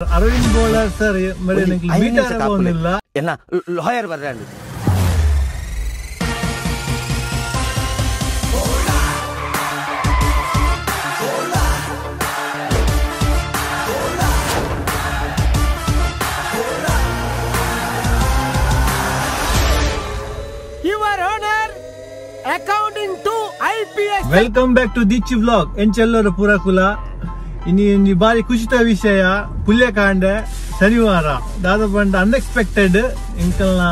Aravind Bolar sir lawyer ಬರ್ರಾಂಡು. Your Honor, accounting to IPS. Welcome back to Dichi vlog. ಎಂಚೆಲ್ಲರ ಪೂರಕುಲ ಇನಿ ಒಂಜಿ ಬಾರಿ ಖುಷಿತ ವಿಷಯ ಪುಲ್ಯಕಾಂಡೆ ಶನಿವಾರ ದಾದ ಪಂಡ ಅನ್ಎಕ್ಸ್ಪೆಕ್ಟೆಡ್ ಎಂಕಲ್ನ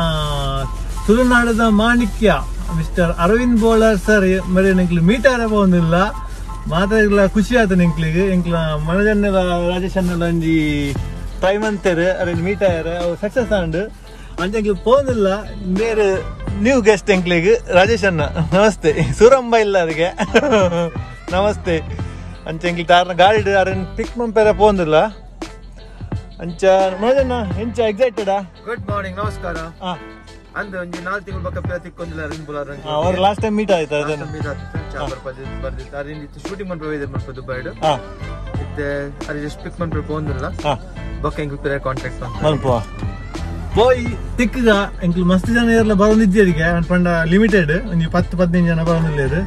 ತುಳುನಾಡದ ಮಾಣಿಕ್ಯ ಮಿಸ್ಟರ್ ಅರವಿಂದ್ ಬೋಳಾರ್ ಸರ್ ಮರಿ ಎಂಕ್ಲು ಮೀಟ್ ಆರ ಪೋಂದಿಲ್ಲ ಮಾತಾಡ್ಲ ಖುಷಿ ಆತ ಎಂಕ್ಲಿಗೆ ಎಂಕ್ಲ ಮನಜನ್ನೆಲ ರಾಜೇಶ್ ಅನ್ನೆಲ ಒಂಜಿ ಟ್ರೈ ಮಂತೇರು ಅರೆನ್ ಮೀಟ್ ಆಯರ್ ಅವು ಸಕ್ಸಸ್ ಆಂಡ್ ಅಂಚ ಎಂಕ್ಲು ಪೋಂದಿಲ್ಲ ಬೇರೆ ನ್ಯೂ ಗೆಸ್ಟ್ ಎಂಕ್ಲಿಗೆ ರಾಜೇಶ್ ಅಣ್ಣ ನಮಸ್ತೆ ಸೂರಂಬ ಇಲ್ಲ ಅದಕ್ಕೆ ನಮಸ್ತೆ ಅಂಚ ಎಂಕ್ಲಿ ತಾರನ ಗಾಡಿ ಅರೆನ್ ಪಿಕ್ ಮಂಪೆರ ಪೋಂದಿಲ್ಲ ಅಂಚ ಮನಜಣ್ಣ ಎಂಚ ಎಕ್ಸೈಟೆಡಾ? ಗುಡ್ ಮಾರ್ನಿಂಗ್ ನಮಸ್ಕಾರ. ಅಂದ್ ಒಂಜಿ 4 ತಿಂಗಳು ಬಕ್ಕ ಪೇ ತಿಕ್ಕೊಂದಿಲ್ಲ ಅರವಿಂದ್ ಬೋಳಾರ್ ಅವರು ಲಾಸ್ಟ್ ಟೈಮ್ ಮೀಟ್ ಆಯ್ತು ಅದನ್ನ ಮೀಟ್ ಆಯ್ತು ಚಾಂಬರ್ ಬರ್ದಿತ್ತು ಅರವಿಂದ್ ಇತ್ತು ಶೂಟಿಂಗ್ ಮನ್ಪೆ ಇದೆ ಮನ್ಪೆ ದುಬೈಡ್ ಇತ್ತೆ ಅರೆ ಜಸ್ಟ್ ಪಿಕ್ ಮನ್ಪೆ ಪೋಂದಿಲ್ಲ ಬಕ್ಕ ಎಂಕ್ಲು ಪೇ ಕಾಂಟ್ಯಾಕ್ಟ್ ಮನ್ಪುವ ಪೋಯ್ ತಿಕ್ಕಗ ಎಂಕ್ಲು ಮಸ್ತ್ ಜನ ಇರಲ್ಲ ಬರೋದಿದ್ದರಿಗೆ ಪಂಡ ಲಿಮಿಟೆಡ್ ಒಂಜಿ 10-15 ಜನ ಬರೋದಿಲ್ಲ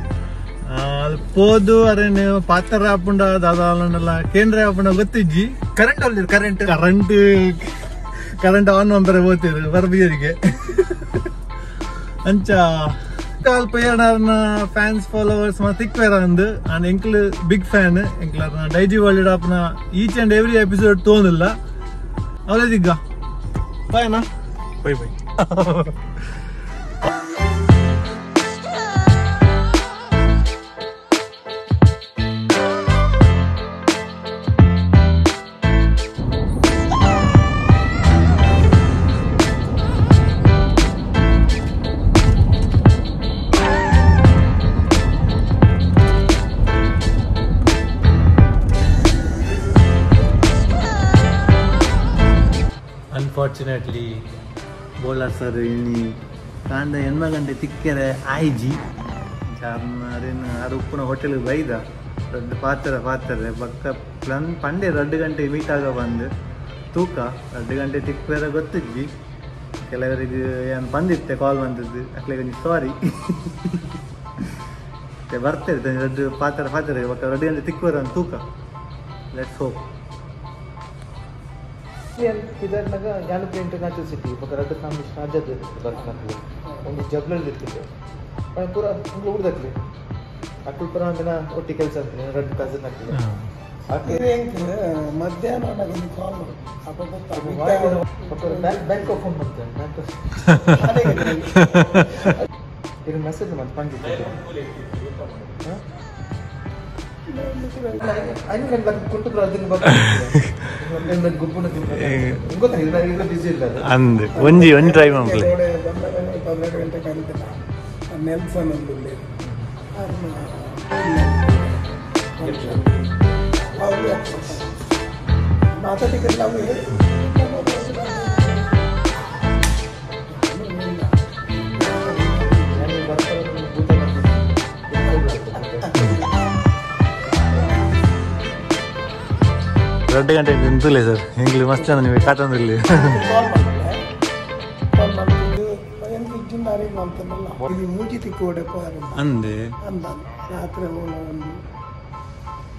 ಅದು ಪೋದು ಅರೇನು ಪಾತ್ರ ಆಪುಂಡ ದಾದಾಲಂಡಲ್ಲ ಕೇಂದ್ರ ಆಪುಂಡ ಗೊತ್ತಿಜ್ಜಿ ಕರೆಂಟ್ ಅಲ್ಲಿ ಕರೆಂಟ್ ಕರೆಂಟ್ ಕರೆಂಟ್ ಆನ್ ಮಂಪರೆ ಹೋಗ್ತಿರು ಬರ್ಬಿಯರಿಗೆ ಅಂಚ ಅಲ್ಪ ಏನಾರನ ಫ್ಯಾನ್ಸ್ ಫಾಲೋವರ್ಸ್ ಮತ್ತೆ ತಿಕ್ವೇರ ಅಂದು ಆ್ಯಂಡ್ ಎಂಕ್ಲು ಬಿಗ್ ಫ್ಯಾನ್ ಎಂಕ್ಲ ಡೈಜಿ ವರ್ಲ್ಡ್ ಆಪ್ನ ಈಚ್ ಅಂಡ್ ಎವ್ರಿ ಎಪಿಸೋಡ್ ತೋನಿಲ್ಲ ಅವಳೇ ದಿಗ್ಗ bye bye bye. Unfortunately Bolar sir ಇನಿ ಕಾಂಡ 8 ಗಂಟೆ ತಿಕ್ಕೆರೆ ಆಯ್ಜಿ ಅರೇನು ಆರು ಉಪ್ಪುನ ಹೋಟೆಲ್ಗೆ ಬೈದ ರಡ್ಡು ಪಾತ್ರ ಪಾತ್ರೆ ಬಕ್ಕ ಪ್ಲನ್ ಪಂಡೆ 2 ಗಂಟೆ ಮೀಟ್ ಆಗ ಬಂದು ತೂಕ 2 ಗಂಟೆ ತಿಕ್ಕೆರೆ ಗೊತ್ತಿಜ್ಜಿ ಕೆಲವರಿಗೆ ಏನು ಬಂದಿತ್ತೆ ಕಾಲ್ ಬಂದಿದ್ದು ಅಕ್ಲಿಗೆ ಒಂಜಿ ಸಾರಿ ಬರ್ತಿರ್ತೆ ರಡ್ಡು ಪಾತ್ರ ಪಾತ್ರೆ ಬಕ್ಕ 2 ಗಂಟೆ ತಿಕ್ಕುವರ ಒಂದು ತೂಕ. Let's hope. ಇದಾದ್ನಾಗ ಯಾನಪುರ ಇಂಟರ್ನ್ಯಾಷನಲ್ ಸಿಟಿ ಬೊಕ ರಡ್ಡು ಕಾಂಬಿನೇಷನ್ ಅಜ್ಜದ್ದು ಬರ್ಪುನಕುಲು ಒಂಜಿ ಜಬ್ಲಲ್ಲಿ ಇರ್ತಿತ್ತು ಪಂಡ ಪೂರ ಇಂಗ್ಲು ಊರ್ದಕ್ಲೆ ಅಕುಲು ಪೂರ ಒಂದಿನ ಒಟ್ಟಿ ಕೆಲಸ ಅಂತೀನಿ ರಡ್ಡು ಕಸನ್ ಅಕ್ಲೆ ಮಧ್ಯಾಹ್ನ ಕಾಲ್ ಬೊಕ ಬ್ಯಾಂಕ್ ಫೋನ್ ಮಾಡ್ತೇನೆ ಬ್ಯಾಂಕ್ ಇದು ಮೆಸೇಜ್ ಮತ್ತೆ ಪಂಡಿತ್ತು ಅಂದ್ ಒಂಜಿ ಒಂಜಿ ಟ್ರೈ ಮನ್ಪುಲೆ 12 ಗಂಟೆ ಕರೀತಿಲ್ಲ ನೆಲ್ಸನ್ ಒಂದು ಮಾತಾಡಿಕ್ಕೆಲ್ಲ 2 ಗಂಟೆ ನಿಂತುಲೇ ಸರ್ ಎಂಗ್ಲಿ ಮಸ್ತ್ ಜನ ನೀವು ಕಾತಂದಿರಲಿ ಅಂದೆ ರಾತ್ರಿ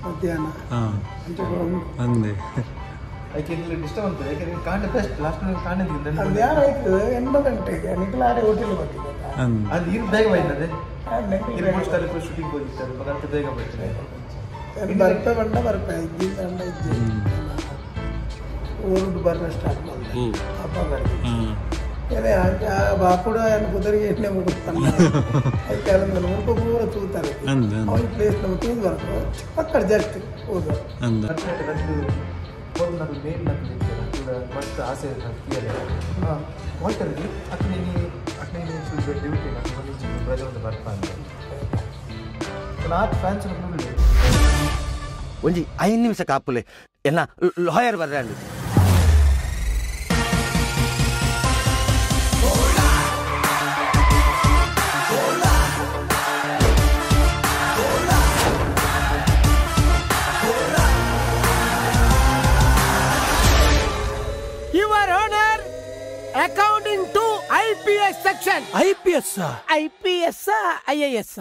ಮಧ್ಯಾಹ್ನ ಅಂದೆ ಯಾರಾಯ್ತು 8 ಗಂಟೆಗೆ ನಿಖಲಾರೆ ಹೋಟೆಲ್ ಬರ್ತಿದ್ದೆ ಶೂಟಿಂಗ್ ಹೋಗಿರ್ತಾರೆ ಬೇಗ ಬರ್ತಾರೆ ಬರ್ಪೆ ಬಂಡ ಬರ್ಪೆ ಇದ್ದಿಂದ ಅಂಡ ಇದ್ದೆ ಊರು ಬರ್ರ ಸ್ಟಾರ್ಟ್ ಮಾಡಿದೆ ಅಪ್ಪ ಬರ್ತೀನಿ ಅದೇ ಬಾಪುಡ ಏನು ಕುದುರೆಗೆ ಎಣ್ಣೆ ಮುಗಿಸ್ತಾನೆ ಅದಕ್ಕೆ ಅದನ್ನ ಮುಲ್ಪ ಪೂರ ತೂತಾರೆ ಅವ್ನ ಪ್ಲೇಸ್ ನಮ್ಗೆ ತೂದು ಬರ್ತು ಪಕ್ಕಡ ಜಸ್ಟ್ ಹೋದ್ರು ಮಸ್ತ್ ಆಸೆ ಹೋಟೆಲ್ಗೆ ಅಕ್ನೇನಿ ಅಕ್ನೇನಿ ಡ್ಯೂಟಿ ಬ್ರದರ್ ಒಂದು ಬರ್ಪ ಅಂತ ನಾತ್ ಫ್ಯಾನ್ಸ್ ಒಂಜಿ 5 ನಿಮಿಷ ಕಾಪುಲೆ ಎನ್ನ lawyer ಬರ್ರಾಂಡು. Accounting to IPS section. IPS IPS IAS.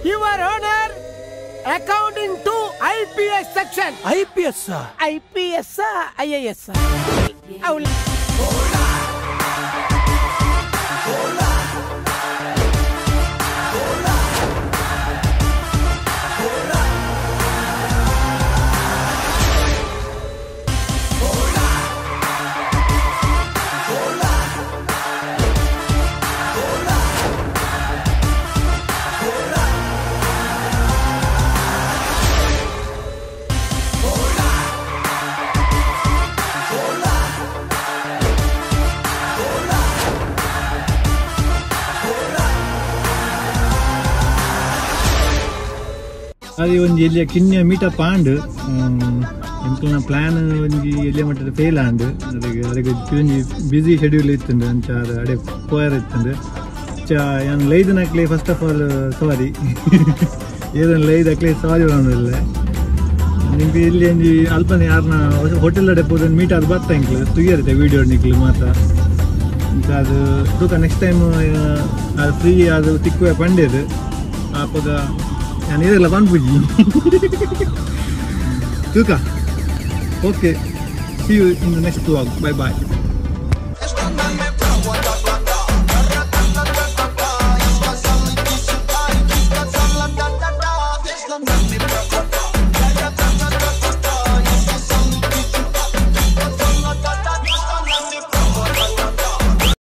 Your Honor, accounting to IPS section. IPS IPS IAS. ಅದು ಒಂಜಿ ಎಲ್ಲಿಯ ಕಿನ್ಯ ಮೀಟಪ್ ಆಂಡ್ ಎಂಕಲ್ನ ಪ್ಲಾನ್ ಒಂಜಿ ಎಲ್ಲಿಯ ಮಟ್ಟದ ಫೇಲ್ ಆಂಡ್ ಅದಕ್ಕೆ ಅದಕ್ಕೆ ಒಂಜಿ ಬ್ಯುಸಿ ಶೆಡ್ಯೂಲ್ ಇತ್ತುಂಡು ಅಂಚ ಅದು ಅಡೆ ಪೋಯರ್ ಇತ್ತುಂಡು ಚ ಯಾನ್ ಲೈದನಕ್ಲೆ ಫಸ್ಟ್ ಆಫ್ ಆಲ್ ಸಾರಿ ಏದನ್ ಲೈದಕ್ಲೆ ಸಾರಿ ಬರೋದಿಲ್ಲ ನಿಮ್ಗೆ ಇಲ್ಲಿ ಒಂಜಿ ಅಲ್ಪನೆ ಯಾರನ್ನ ಹೋಟೆಲ್ ಅಡೆ ಪೋದನ್ ಮೀಟ್ ಅದು ಬರ್ತಾ ಎಂಕ್ಲು ತುಯ್ಯರುತ್ತೆ ವೀಡಿಯೋ ನಿಕ್ಲು ಮಾತ್ರ ಅಂಚ ಅದು ತೂಕ ನೆಕ್ಸ್ಟ್ ಟೈಮ್ ಅದು ಫ್ರೀ ಅದು ತಿಕ್ಕುವೆ ಪಂಡೇದು ಆಪಗ ನಾನು ಇದೆಲ್ಲ ಪನ್ಪುಜಿ ತೂಕ. Okay, see you in the next vlog. Bye bye.